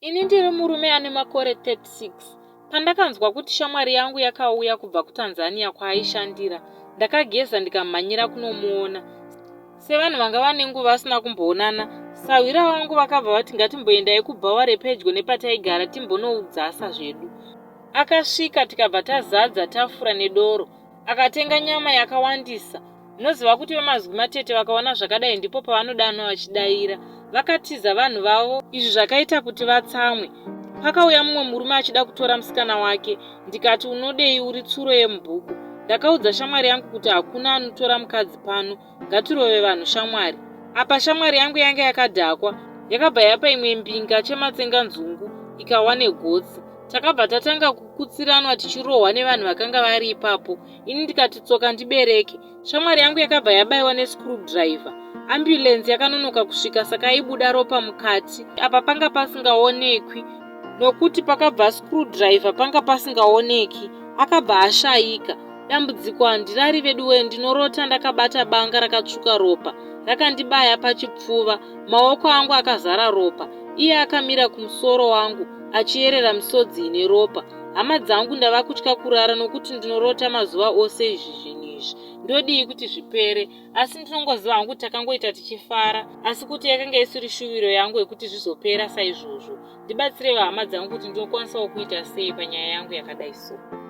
Ini ndiri murume ane makore 36. Pandakanzwa kuti shamwari yangu yakauya kubva kuTanzania kwaaishandira, ndakageza ndikamhanyira kunomuona. Sevanhu vanga vane nguva vasina kumboonana, sahwira vangu vakabva vati ngatimboendai kubhawa repedyo nepataigara timbonoudzasa zvedu. Akasvika tikabva tazadza tafura nedoro. Akatenga nyama yakawandisa. Munoziva kuti vemazwi matete vakaona zvakadai ndipo pavanodanwa vachidaira. Vakatiza vanhu vavo izvi zvakaita kuti vatsamwe. Pakauya mumwe murume achida kutora musikana wake ndikati unodei uri tsuro yemubhuku. Ndakaudza shamwari yangu kuti hakuna anotora mukadzi pano ngatirove vanhu shamwari. Apa shamwari yangu yanga yakadhakwa yakabva yapa imwe mbinga chematsenganzungu ikawa negotsi. Takabva tatanga kukutsiranwa tichirohwa nevanhu vakanga vari ipapo. Ini ndikati tsoka ndibereke. Shamwari yangu yakabva yabaiwa nescrewdriver. Ambulance yakanonoka kusvika saka aibuda ropa mukati. Apa panga pasingaonekwi nokuti pakabva screwdriver panga pasingaoneki. Akabva ashayika. Dambudziko handirari veduwee ndinorota ndakabata banga rakatsvuka ropa rakandibaya pachipfuva maoko angu akazara ropa iye akamira kumusoro wangu achiyerera misodzi ine ropa hama dzangu ndava kutya kurara nokuti ndinorota mazuva ose izvi zvinhu izvi ndodii kuti zvipere asi ndinongoziva hangu kuti takangoita tichifara asi kuti yakanga isiri shuviro yangu yekuti zvizopera saizvozvo ndibatsirewo hama dzangu kuti ndinokwanisawo kuita sei panyaya yangu yakadai so.